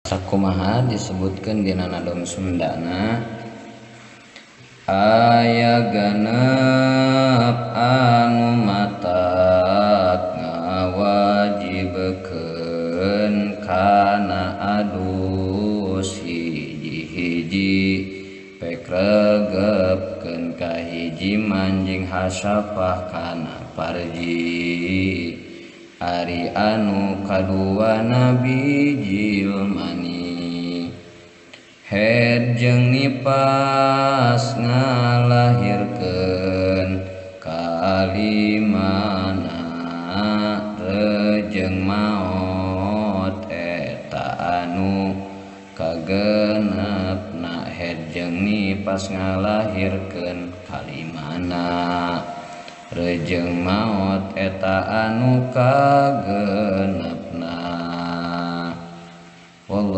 Sakumaha disebutkeun dina nadom Sundana aya genep anu matak ngawajibkeun kana adus hiji-hiji pek regepkeun ka hiji manjing hasyafah kana parji ari anu kadua nabi jilmani head jeung nipas ngalahirkeun kalimana rejeng maot eta anu kagenepna head jeung nipas ngalahirkeun kalimana rejeng maot eta anu kagenepna.